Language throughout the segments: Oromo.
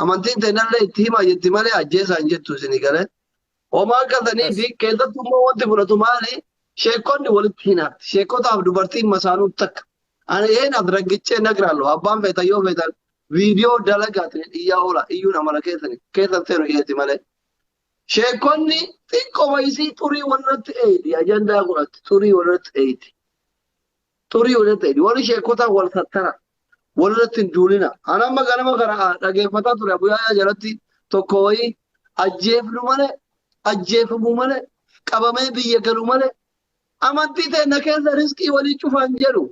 Amantiin teennallee itti himaa jetti malee ajjeesaa hin jettu isinii galee. Homaa akka sanii fi keessattuu immoo wanti fudhatu maali? Sheekonni walitti hinaafti. Sheekotaaf dubartiin masaanuu takka. Ani een as raggichee nagraallo abbaan feetan yoo feetan viidiyoo dalagaatiin iyyaa oola iyyuun amala keessani keessan seenu iyyati malee. Sheekonni xiqqoma isii xurii walirratti eeydi ajandaa godhatti xurii walirratti eeydi. Xurii walirratti eeydi. Warri sheekotaa wal sattara. Walirratti hin duulina. Ani amma ganama kana dhageeffataa ture Abu Yaayaa jalatti tokko wayii ajjeefnu malee ajjeefamuu malee qabamee biyya galu malee amantii teenna keessa riskii walii cufaan jedhu.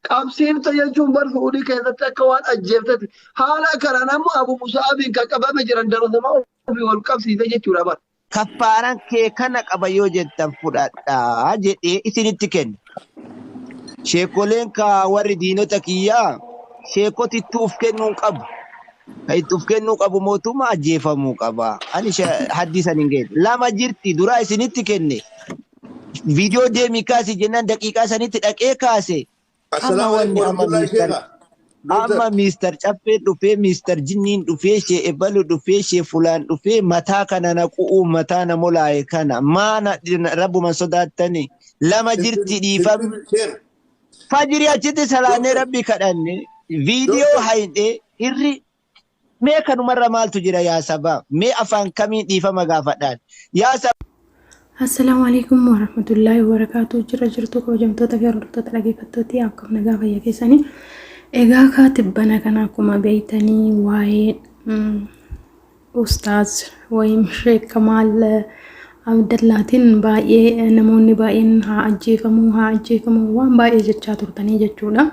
Qabsiifta jechuun bar Su'uudii keessatti akka waan ajjeeftetti haala kanaan amma Abu Musa'abiin kan qabame jiran darasamaa ofii wal qabsiise jechuudha bar. Kaffaaran kee kana qaba yoo jettan fudhadhaa jedhee isinitti kenne. Sheekoleen kaa warri diinota kiyyaa sheekoti itti uf kennuu hin qabu. Ka itti uf kennuu qabu mootummaa ajjeefamuu qaba. Ani haddii san hin geenne. Lama jirti duraa isinitti kenne. Viidiyoo deemii kaasi jennaan daqiiqaa sanitti dhaqee kaase. Amma Assalaamu alaikum wanni amma warahmatullahi miistar sheekha. Doktar. amma miistar Caffee dhufee miistar Jinniin dhufee shee Ebalu dhufee shee Fulaan dhufee mataa kana na qu'uu mataa na molaaye kana maana rabbuman sodaattani lama jirti dhiifam Sheekh. fajiri achitti salaannee Doktar. rabbi kadhanne viidiyoo Doktar. hayndee irri mee kanumarra maaltu jira yaa sabaa mee afaan kamiin dhiifama gaafadhaan yaa sabaa. Assalaamu alaikum warahmatullaahi wabarakaatu. Jira jirtu kabajamtoota fi hordoftoota dhaggeeffattooti akkam nagaa fayyaa keessanii. Egaa kaa tibbana kana akkuma beektanii waa'ee ustaaz wayim Sheek Kamaal Abdallaatiin baay'ee namoonni baay'een haa ajjeefamuu haa ajjeefamuu waan baay'ee jechaa turtanii jechuudha.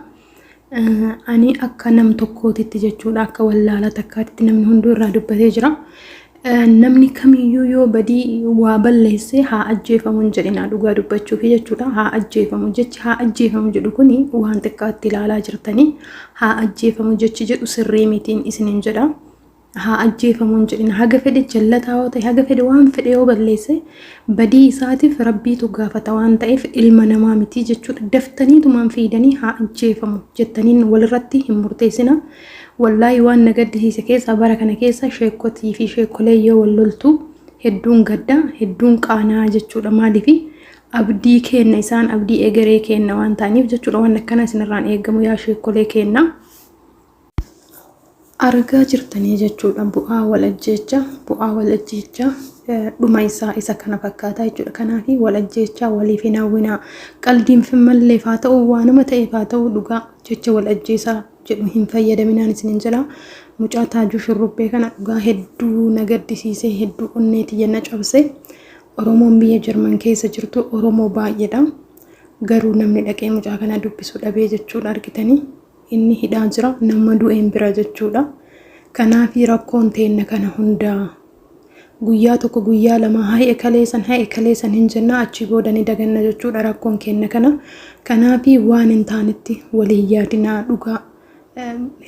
Ani akka nam tokkootitti jechuudha akka wallaala takkaatitti namni hunduu irraa dubbatee jira. Namni kamiyyuu yoo badii waa balleesse haa ajjeefamu hin jedhina dhugaa dubbachuufi jechuudha. Haa ajjeefamu jechi haa ajjeefamu jedhu kuni waan xiqqaatti ilaalaa jirtanii haa ajjeefamu jechi jedhu sirrii mitiin isinin jedha. Haa ajjeefamu hin jedhin. Haga fedhe jallataa yoo ta'e, haga fedhe waan fedhe yoo balleesse badii isaatiif rabbiitu gaafata waan ta'eef ilma namaa miti jechuudha. Daftaniitumaan fiidanii haa ajjeefamu jettaniin walirratti hin murteessina. Wallaahi waan na gaddisiise keessaa bara kana keessa sheekkotii fi sheekkolee yoo wal loltu hedduun gadda, hedduun qaanaa jechuudha. Maaliif abdii keenna isaan abdii egeree keenna waan ta'aniif jechuudha. Waan akkanaa isinirraan eegamu yaa sheekkolee keenna. Argaa jirtanii jechuudha bu'aa wal ajjeechaa bu'aa wal ajjeechaa dhuma isaa isa kana fakkaataa jechuudha. Kanaaf wal ajjeechaa waliif hin hawwinaa. Qaldiin malleef haa ta'u waanuma ta'eef haa ta'u dhugaa jecha wal ajjeesaa jedhu hin fayyadaminaan isinin jedha. Mucaa Taajuu Shurrubbee kana dhugaa hedduu na gaddisiisee hedduu onnee tiyya na cabse. Oromoon biyya Jarman keessa jirtu Oromoo baay'eedha. Garuu namni dhaqee mucaa kana dubbisu dhabee jechuudha argitanii. Inni hidhaa jira nama du'een bira jechuudha. Kanaafi rakkoon teenna kana hundaa. Guyyaa tokko guyyaa lama haye kaleessan haye kaleessan hin jenna achii booda ni daganna jechuudha rakkoon keenna kana. Kanaafi waan hin taanetti waliin yaadinaa dhugaa.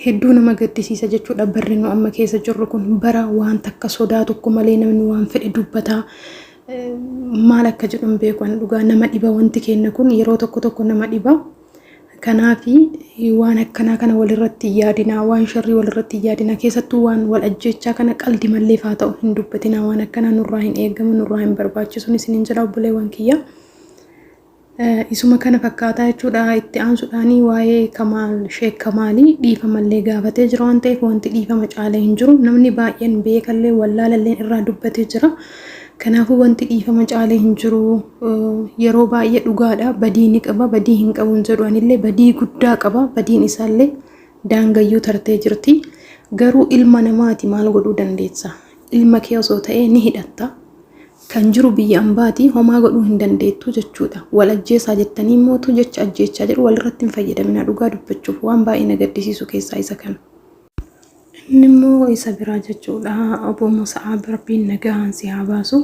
Hedduu nama gaddisiisa jechuudha barri nu amma keessa jirru kun bara waan takka sodaa tokko malee namni waan fedhe dubbataa. Maal akka jedhu hin beeku ani dhugaa nama dhiba wanti keenna kun yeroo tokko tokko nama dhiba. Kanaafi waan akkanaa kana walirratti hin yaadinaa, waan sharrii walirratti hin yaadinaa, keessattuu waan wal ajjeechaa kana qaldi malleef haa ta'u hin dubbatinaa, waan akkanaa nurraa hin eegamu, nurraa hin barbaachisuun isiniin jedha obboleewwan kiyya. Isuma kana fakkaataa jechuudha itti aansuudhaanii waa'ee Kamaal Sheek Kamaalii dhiifamallee gaafatee jira waan ta'eef wanti dhiifama caalee hin jiru. Namni baay'een beekallee wallaalallee irraa dubbatee jira. Kanaafuu wanti dhiifama caalee hin jiru. Yeroo baay'ee dhugaadha. Badii ni qaba. Badii hin qabu hin jedhu anillee badii guddaa qaba. Badiin isaallee daangayyuu tartee jirti. Garuu ilma namaati maal godhuu dandeessa? Ilma kee osoo ta'ee ni hidhatta. Kan jiru biyya ambaati homaa godhuu hin dandeettu jechuudha. Wal ajjeesaa jettanii mootu jecha ajjeechaa jedhu walirratti hin fayyadaminaa dhugaa dubbachuuf waan baay'ee na gaddisiisu keessaa isa kana. Inni immoo isa biraa jechuudha. Obbo Musa'aab Rabbiin nagahaan si haa baasu.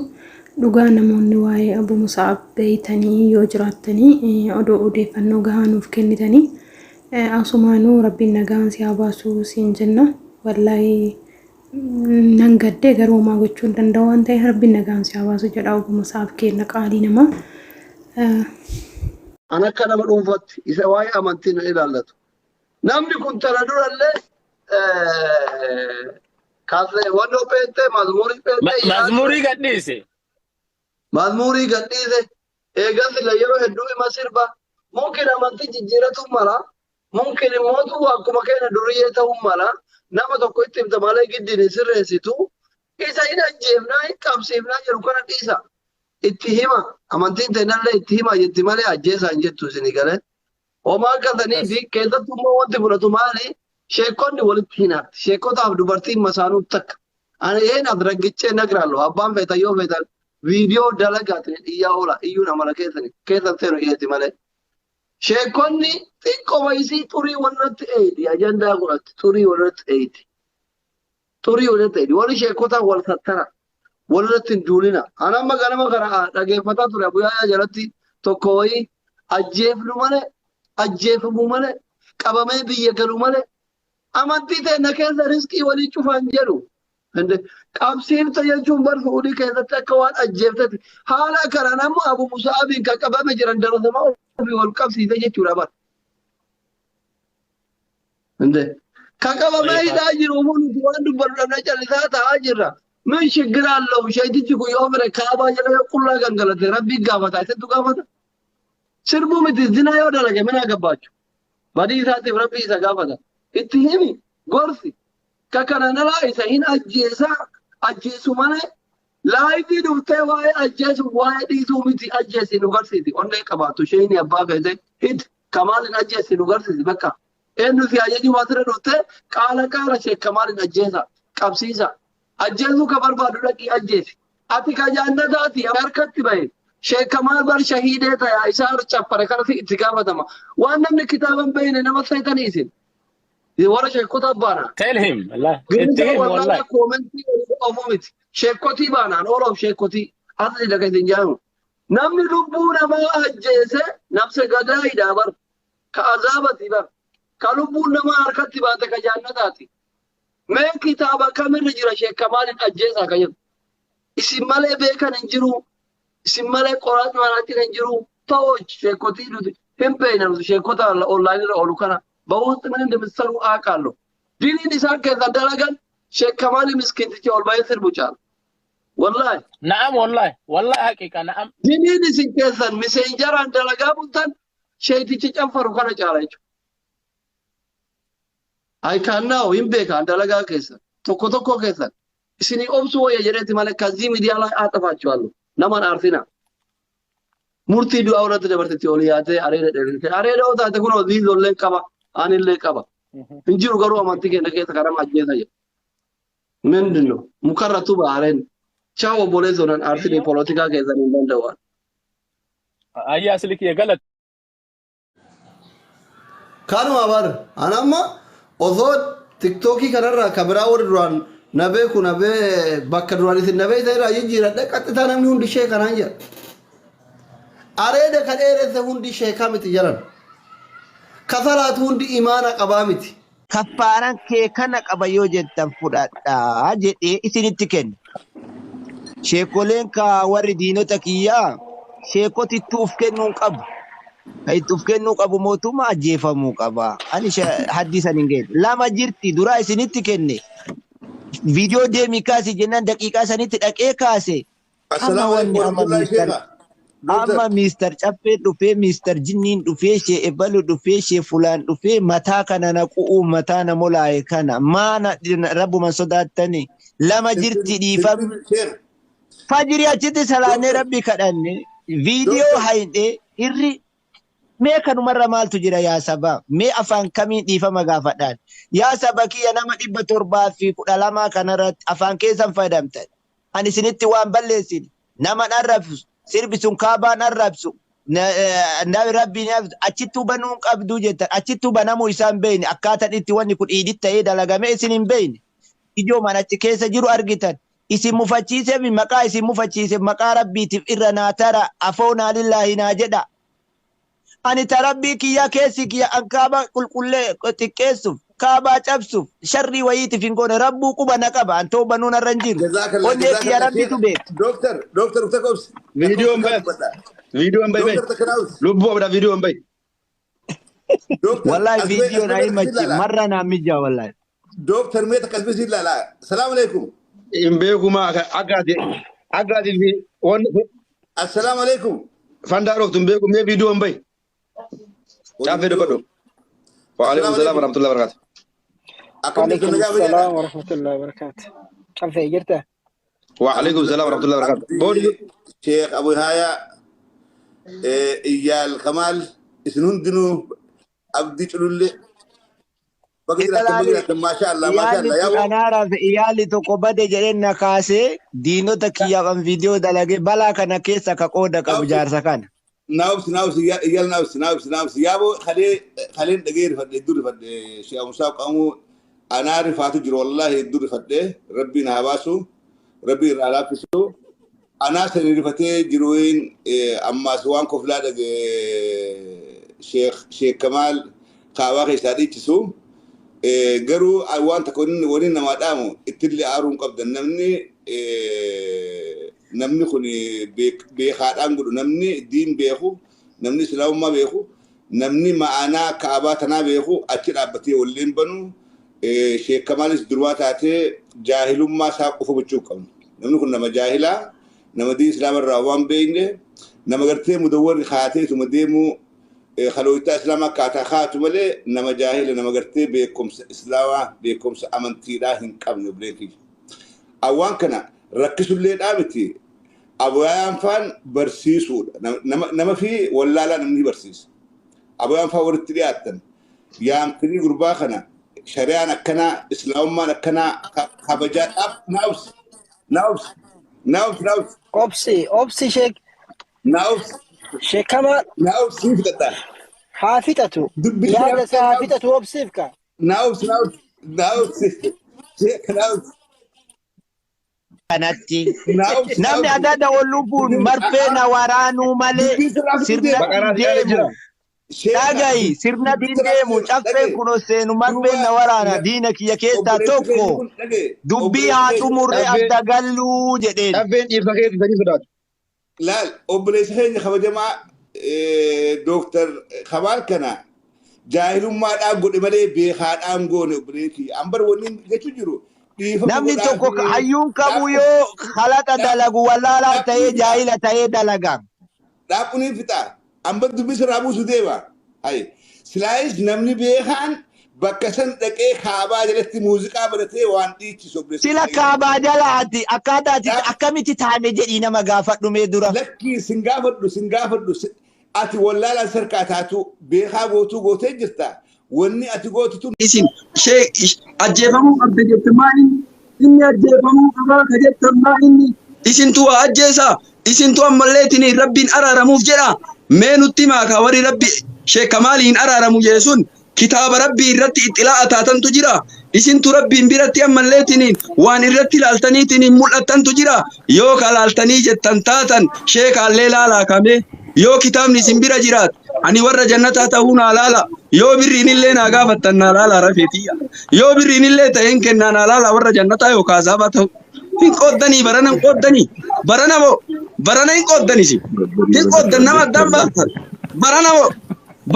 Dhugaa namoonni waa'ee Obbo Musa'aab beeytanii yoo jiraattanii odoo odeeffannoo gahaa nuuf kennitanii asumaanuu Rabbiin nagahaan si haa baasu siin jenna. Wallaahi nan gaddee garuu homaa gochuu hin danda'u waan ta'eef Rabbiin nagaan si haa baasu jedha Obbo Musa'aab keenna qaalii namaa. An akka nama dhuunfaatti isa waa'ee amantii na ilaallatu. Namni kun tana durallee Kaasee wannoo peentee mazmuurii peentee. Mazmuurii gadhiise. Mazmuurii gadhiise. Eegas sila yeroo hedduu ima sirba. Mumkin amantii jijjiiratu mala. Mumkin immoo akkuma keenya duriyyee ta'uu mala. Nama tokko itti himta malee giddiin hin sirreessitu. Isa hin ajjeefnaa hin qabsiifnaa jedhu kana dhiisa. Itti hima. Amantiin ta'inallee itti hima jetti malee ajjeesaa hin jettu isinii galee. Homaa akkasanii fi keessattuu immoo wanti fudhatu maali? Sheekonni walitti hinaafti. Sheekotaaf dubartiin masaanuu takka. Ani een adragichee nagraallo abbaan feetan yoo feetan viidiyoo dalagaatiin iyyaa oola iyyuun amala keessani keessan seenu dhiyeessi malee. Sheekonni xiqqoma isii xurii walirratti eeydi ajandaa godhatti xurii walirratti eeydi. Xurii walirratti eeydi. Warri sheekotaa wal sattara. Walirratti hin duulina. Ani amma ganama kana dhageeffataa ture Abuyaayaa jalatti tokko wayii ajjeefnu malee ajjeefamuu malee qabamee biyya galu malee amantii teenya keessa riskii walii cufaan jedhu. Qabsiifta jechuun bar Suudii keessatti akka waan ajjeeftetti haala kanaan ammoo Abu Musaabiin kan qabame jiran darasama ofii wal qabsiise jechuudha bar. Kan qabamee hidhaa jiru nuti waan dubbannu dhabnee callisaa taa'aa jirra. Min shiggira allahu sheetichi kun yoo fedhe kaabaa jala yoo qullaa gangalate rabbiin gaafata isattu gaafata. Sirbuu miti zinaa yoo dalage mina gabbaachu. Badii isaatiif rabbi isa gaafata. Itti himi gorsi. Ka kanaan alaa isa hin ajjeesaa ajjeesu malee laayifii dhuftee waa'ee ajjeesu waa'ee dhiisuu miti ajjeesi nu garsiisi. Onnee qabaattu isheen abbaa feete hid kamaalin ajjeesi nu garsiisi bakka. Eenyu si ajajuu asirra dhuftee qaala qaala shee kamaalin ajjeesa qabsiisa. Ajjeesuu ka barbaadu dhaqii ajjeesi. Ati ka jaannataati harkatti bahe. Sheekamaal bar shahiidee ta'e isaa caffare kanatti itti gaafatama. Waan namni kitaaba hin beekne nama seetanii isin. Warra sheekota baana. Tell him. Wallahi. Itti him wallahi. Koomentii ofu miti. Sheekotii baanaan ooloof sheekotii asli dhaga isin jaamu. Namni lubbuu namaa ajjeese nafse gadaayidha bar. Ka azaabati bar. Ka lubbuun namaa harkatti baate ka jaannataati. Mee kitaaba kamirra jira sheekamaalin ajjeesaa ka jedhu. Isin malee beekan hin jiru. Isin malee qoraatni manaatiin hin jiru. Ta'oo sheekotii nuti hin beekna nuti sheekota onlaayinii irra oolu kana. በውስጥ ምን እንደምትሰሩ አውቃለሁ። ዲኒን isaan keessan dalagan sheekamaali miskiintichi ol bahee sirbu caala. Wallahi. Na'am wallahi. Wallahi haqiqa na'am. Diniin isin keessan miseenjaraan dalagaa bultan sheetichi canfaru kana caala jechuudha. Ayikaannaa hin beekan dalagaa keessan tokko tokko keessan isinii obsuu wayya jedheeti malee kazii miidiyaa laa aaxafaachuu naman aarsinaa. Murtii du'aa irratti dabartetti ol yaatee areeda dheerite. Areeda yoo taate kun ziizollee qaba anillee qaba. Hin jiru garuu amantii keenya keessa kanama ajjeesa jedha. Mindinno mukarra tuba areen. Chaa obboleessoon aarsinii poolitikaa keessan hin danda'u. Ayyaa asli galat. Kanuma bar anamma osoo tiktookii kanarraa ka biraa warri duraan na beeku na bee bakka duraan isin na beektan irraa jijjiiradhe qaxxitaa namni hundi ishee kanaan jedha. Areeda ka dheeresse hundi sheekaa miti jedhan. Kasalaatu hundi imaana qabaa miti. Kaffaaran kee kana qaba yoo jettan fudhadhaa jedhee isinitti kenne. Sheekoleen ka warri diinota kiyyaa sheekoti itti uf kennuu hin qabu. Ka itti uf kennuu qabu mootummaa ajjeefamuu qaba. Ani haddii san hin geenye. Lama jirti duraa isinitti kenne. Viidiyoo deemii kaasi jennaan daqiiqaa sanitti dhaqee kaase. Amma Assalaamu wanni alaikum amma warahmatullahi miistar sheekha. Doctor. amma miistar Caffee dhufee miistar Jinniin dhufee shee Ebalu dhufee shee Fulaan dhufee mataa kana na qu'uu mataa na molaaye kana maana rabbuman sodaattani lama jirti dhiifam Sheekh. fajiri achitti salaannee Doctor. rabbi kadhanne viidiyoo Doctor. hayndee irri mee kanumarra maaltu jira yaa saba mee afaan kamiin dhiifama gaafadhaan yaa saba kiyya nama 712 kanarratti afaan keessan fayyadamtan ani isinitti waan balleessine nama arrabsu sirbi sun kaabaan arrabsu nabi rabbiin achitti hubanuu hin qabduu jettan achitti hubanamuu isaan beeyne akkaataan itti wanni kun iidit ta'ee dalagame isin hin beeyne ijoomaan achi keessa jiru argitan isin mufachiiseef maqaa isin mufachiiseef maqaa rabbiitiif irra naa tara afoonaa lillaahi naa jedha. Ani tarabbii kiyya keessi kiyya an kaaba qulqullee xiqqeessuuf kaabaa cabsuuf sharrii wayiitiif hin goone rabbuu quba na qaba an toobanuu narra hin jiru. Jazakallah Onnee kiyya jazakallah rabbitu sheekh. beeka. Doctor. Doctor Takobs. Viidiyoon bahe. Viidiyoon bahe. Doctor Takanaus. Lubbuu abdaa viidiyoon bahe. Doctor. Wallahi Asbee viidiyoon asbee ayi machi silala. marra naa mijaa wallahi. Dooktar mee takka asbisi ilaala. Salaamu alaikum. Hin beekuma akka ati akka ati fi wanni Assalaamu alaikum. fandaa dhooftu hin beeku mee viidiyoon bahi. Caaffee dubbadhu. Waalaikum Assalaamu salaam alaikum. warahmatullahi wabarakatuh. Akkam jirtu وعليكم nagaa السلام fayyaadha. ورحمة الله وبركاته كيف جرت؟ Waalaikum salaam warahmatullahi wabarakatuh. Boodi Abdii Sheekh Abu Haya Iyyaal Kamaal isin hundinuu abdii culullee baga jiraattan baga Ilaali jiraattan maasha Allah maasha iyaalli Allah kun yaaboo anaaraaf iyaalli tokko bade jedheen na kaasee diinota kiyyaaf an viidiyoo dalage balaa kana keessa ka qooda qabu naabsi jaarsa kana. naabsi naabsi iyyaal naabsi naabsi naabsi yaaboo kalee kaleen dhagee rifadhe hedduu rifadhe Sheekh Musaa Qamuu anaa rifaatu jiru wallaahi hedduu rifadhe rabbiin haa baasu rabbiin irraa laaffisu anaa sani rifatee jiruun ammaas waan koflaa dhage Sheekh Sheekh Kamaal kaabaa keessaa dhiichisu. Garuu waan tokko waliin namaa dhaamu ittillee aaruu hin qabdan namni namni kun beekaadhaan godhu namni diin beeku namni islaamummaa beeku namni ma'anaa kaabaa tanaa beeku achi dhaabbatee waliin banu Sheekh Kamaalis durbaa taatee jaahilummaa isaa qofa gochuu qabnu. Namni kun nama jaahilaa nama diin islaama irraa waan beekne nama gartee mudawwarri kaateetuma deemuu kalooyitaa islaamaa akkaataa kaatu malee nama jaahila nama gartee beekumsa islaamaa beekumsa amantiidhaa hin qabne obboleen kiyya. Awwaan kana rakkisullee miti abayaan faan barsiisuudha. Nama fi wallaalaa namni barsiisa. Abayaan faan walitti dhiyaattan yaamtanii gurbaa kana shari'aan akkanaa islaamummaan akkanaa kabajaa dhaab naabs naabs naabs naabs أوبسي أوبسي شيك naabs شيك كمال naabs ni fixadha. حافظته Dubbii يا naabs حافظته أوبسيفك naabs naabs naabs sheek naabs Kanatti. naabs Namni naabs adada wal lubbuun marfee na waraanuu malee dubbii sirraa fixuu deema. sirnatti Baqaraa hin si yaada deemu. jira. Sheeka Dhagayi sirnatti dubbii hin sirraa deemu fixuu caffeen dhage kun ol seenu marfeen duuba na waraana diina kiyya keessaa obboleessi tokko keenya kun dhage dubbii obboleessi haa keenya xumurree Caffee adda galluu jedheen. caffeen dhiirsa keetti sanii sodaatu. laal obboleessi keenya kabajamaa dooktar Kamaal kana jaahilummaadhaan godhe malee beekaadhaan goone obboleessi ambar wanni jechuu jiru dhiifama Namni godhaa tokko fi hayyuun kamuu dhaabbu yoo halaqa dalagu wallaalaa ta'ee dhaabbuun fixa jaahila ta'ee dalaga. dhaabbuun fixa ambar dubbii sirraa buusu deema hayi silaayis namni beekaan bakka san dhaqee kaabaa jalatti muuziqaa baratee waan dhiichisu obboleessi Sila keenya. kaabaa jala ati akkaataa ati Dhaab akkamitti taane jedhii nama gaafadhu mee dura. lakkii sin gaafadhu sin gaafadhu ati wallaalaan sarkaa taatu beekaa gootuu gootee jirta wanni ati gootu tun Isin ishee ajjeefamuu qabda jette maa inni inni ajjeefamuu qabaa ka jettan maa inni isintu waa ajjeesaa isintu ammallee itiniin rabbiin araaramuuf jedha mee nutti himaa ka warri rabbi sheekamaaliin araaramu jedhe sun kitaaba rabbii irratti ixxilaa'a taatantu jira isintu rabbiin biratti ammallee itiniin waan irratti ilaaltaniitiniin mul'attantu jira yoo ka laaltanii jettan taatan sheekaallee laalaa kame yoo kitaabni isin bira jiraat ani warra jannataa ta'uu naa laala yoo birriin illee naa gaafattan naa laala rafeetiyya yoo birriin illee ta'een kennaa naa laala warra jannataa yoo kaasaabaa ta'u hin qooddanii barana hin qooddanii barana moo barana hin qooddanisi hin qooddan nama addaan baaftan barana moo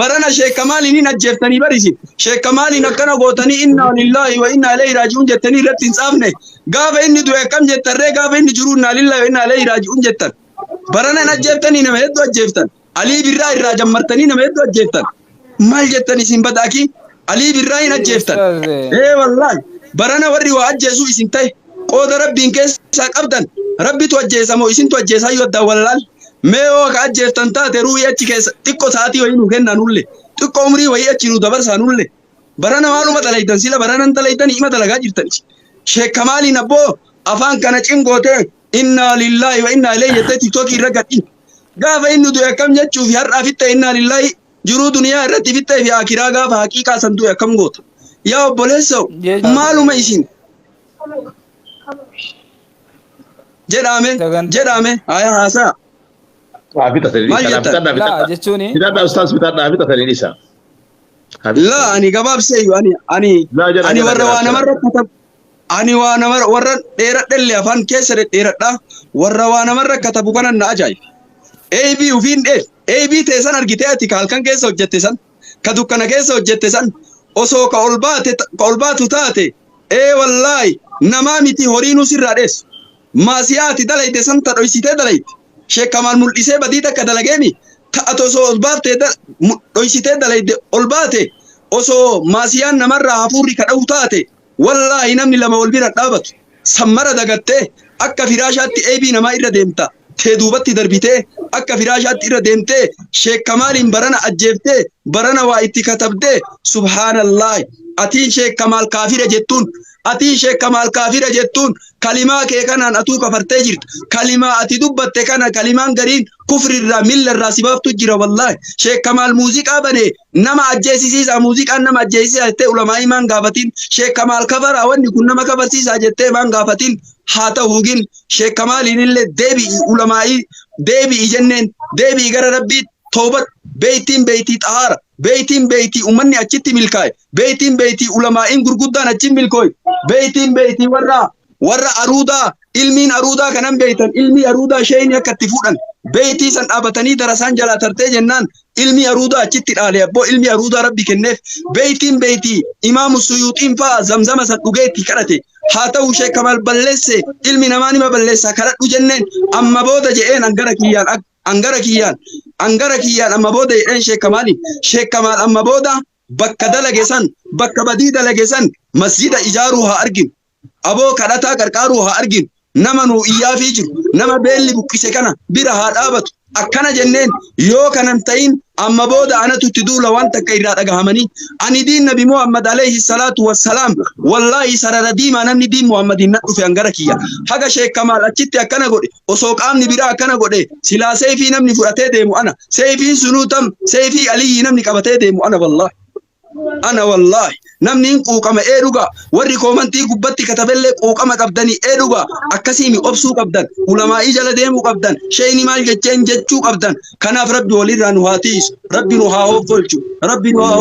barana sheekamaaliin hin ajjeeftanii barisi sheekamaaliin akkana gootanii innaa lillaahi wa innaa ilayhi raaji'uun jettanii irratti hin tsaafne gaafa inni du'e akkam jettan ree gaafa inni jiru innaa lillaahi wa innaa ilayhi raaji'uun jettan barana hin ajjeeftanii nama hedduu ajjeeftan alii birraa irraa jammartanii nama hedduu ajjeeftan maal jettan isin badaaki alii birraa hin ajjeeftan Ustaz, ee wallaahi barana warri waa ajjeesuu isin ta'e qooda rabbiin keessaa qabdan rabbitu ajjeesa moo isintu ajjeesaa yoo addaan wallaal mee yoo ka ajjeeftan taate ruuhii achi keessa xiqqoo sa'aatii wayii nuu kennaa nulle xiqqoo umrii wayii achi nuu dabarsaa nulle barana maaluma dalaytan sila baranan dalaytan ima dalagaa jirtan sheekamaaliin abboo afaan kana cingootee innaa lillaahi wa innaa ilayhi jettee tiktookii irra gadhi gaafa inni du'e akkam jechuu fi har'aa fitte innaa lillaahi jiruu duniyaa irratti fittee fi akiraa gaafa haqiiqaa san du'e akkam goota yaa obboleessoo maaluma isin jedhame Sagantaa. jedhame haya haasaa Haa fixatanii maal dhiisa. jettan Fixadhaa Laa fixadhaa. jechuun Fixadhaa ustaas fixadhaa fixatanii dhiisa. Haa fixatanii. laa ani gabaabseeyyu ani ani Laa jala ani jala warra jala waa jala. namarra katab ani waa nama warra dheeradhellee afaan keessa dhedheeradha warra waa namarra katabu kanan na ajaa'iba AB ufiin dheef AB teessan argitee ati ka halkan keessa hojjette san ka dukkana keessa hojjette san osoo ka ol baate ka ol baatu taate Ee wallaahi, namaa miti horiinuu sirraa dheessu. Maasiyaa ati dalayde san ta dhoysitee dalayde. Sheek Kamaal mul'isee badii takka dalageemi ta ati osoo ol baaftee dhoysitee dalayde ol baate, osoo maasiyaan namarraa hafuurri ka dhahu taate, wallaahi namni lama wal bira hin dhaabatu. San mara dagattee akka firaashaatti eeybii namaa irra deemta. Tee duubatti darbitee akka firaashaatti irra deemtee Sheek Kamaaliin barana ajjeeftee barana waa itti katabdee, subhaanallaahi, atiin Sheek Kamaal kaafira jettuun, atiin Sheek Kamaal kaafira jettuun, kalimaa kee kanaan atuu kafartee jirta. Kalimaa ati dubbatte kana kalimaan gariin kufrirraa millarraa si baaftu jira wallaahi. Sheek Kamaal muuziqaa banee nama ajjeesisiisaa, muuziqaan nama ajjeesisiisaa jettee ulamaa'ii maan gaafatin? Sheek Kamaal kafaraa, wanni kun nama kafarsiisaa jettee maan gaafatin? Haa ta'uu gin Sheek Kamaaliin illee deebi'i, ulamaa'ii deebi'i jenneen, deebi'i gara Rabbiitti toobadhu. Beeytiin beeytii xahaara, beeytiin beeytii ummanni achitti milkaa'e, beeytiin beeytii ulamaa'iin gurguddaan achi milkooye, beeytiin beeytii warra aruudaa, ilmiin aruudaa kanan beeytan, ilmii aruudaa sheeyni akka itti fuudhan beeytii san dhaabatanii darasaan jalaa tartee jennaan ilmii aruudaa achitti dhaale. Abboo, ilmii aruudaa Rabbi kenneef. Beeytiin beeytii Imaamu Suyuuxiin fa'a zamzama san dhugee itti kadhate. Haa ta'u, Sheek Kamaal balleesse, ilmi namaa nima balleessa, kadhadhu jenneen. Amma booda je'een angara kiyyaan amma booda jedheen Sheek Kamaali. Sheek Kamaal amma booda bakka dalage san, bakka badii dalage san masjida ijaaruu haa arginu, aboo kadhataa qarqaaruu haa arginu, nama nuu iyyaafii jiru, nama beelli buqqise kana bira haa dhaabatu akkana jenneen. Yoo kanan ta'in amma booda anatu itti duula. Waan takka irraa dhagahamanii ani diin Nabi Muhammad alayhi salaatu wassalaam, wallaahi sarara diimaa namni diin Muhammadiin na dhufe angara kiyya. Haga Sheek Kamaal achitti akkana godhe, osoo qaamni biraa akkana godhe, silaa seefii namni fudhatee deemu ana. Seefiin sunuu tam seefii Aliyyi namni qabatee deemu ana, wallaahi, ana wallaahi. Namni hin quuqama, ee dhugaa. Warri koomantii gubbatti katabellee quuqama qabdanii, ee dhugaa. Akkasiimi obsuu qabdan, ulamaa'ii jala deemuu qabdan, sheeyni maal jecheen jechuu qabdan. Kanaaf Rabbi walirraa nu haa tiisu, Rabbi nu haa hoffolchu, Rabbi nu haa.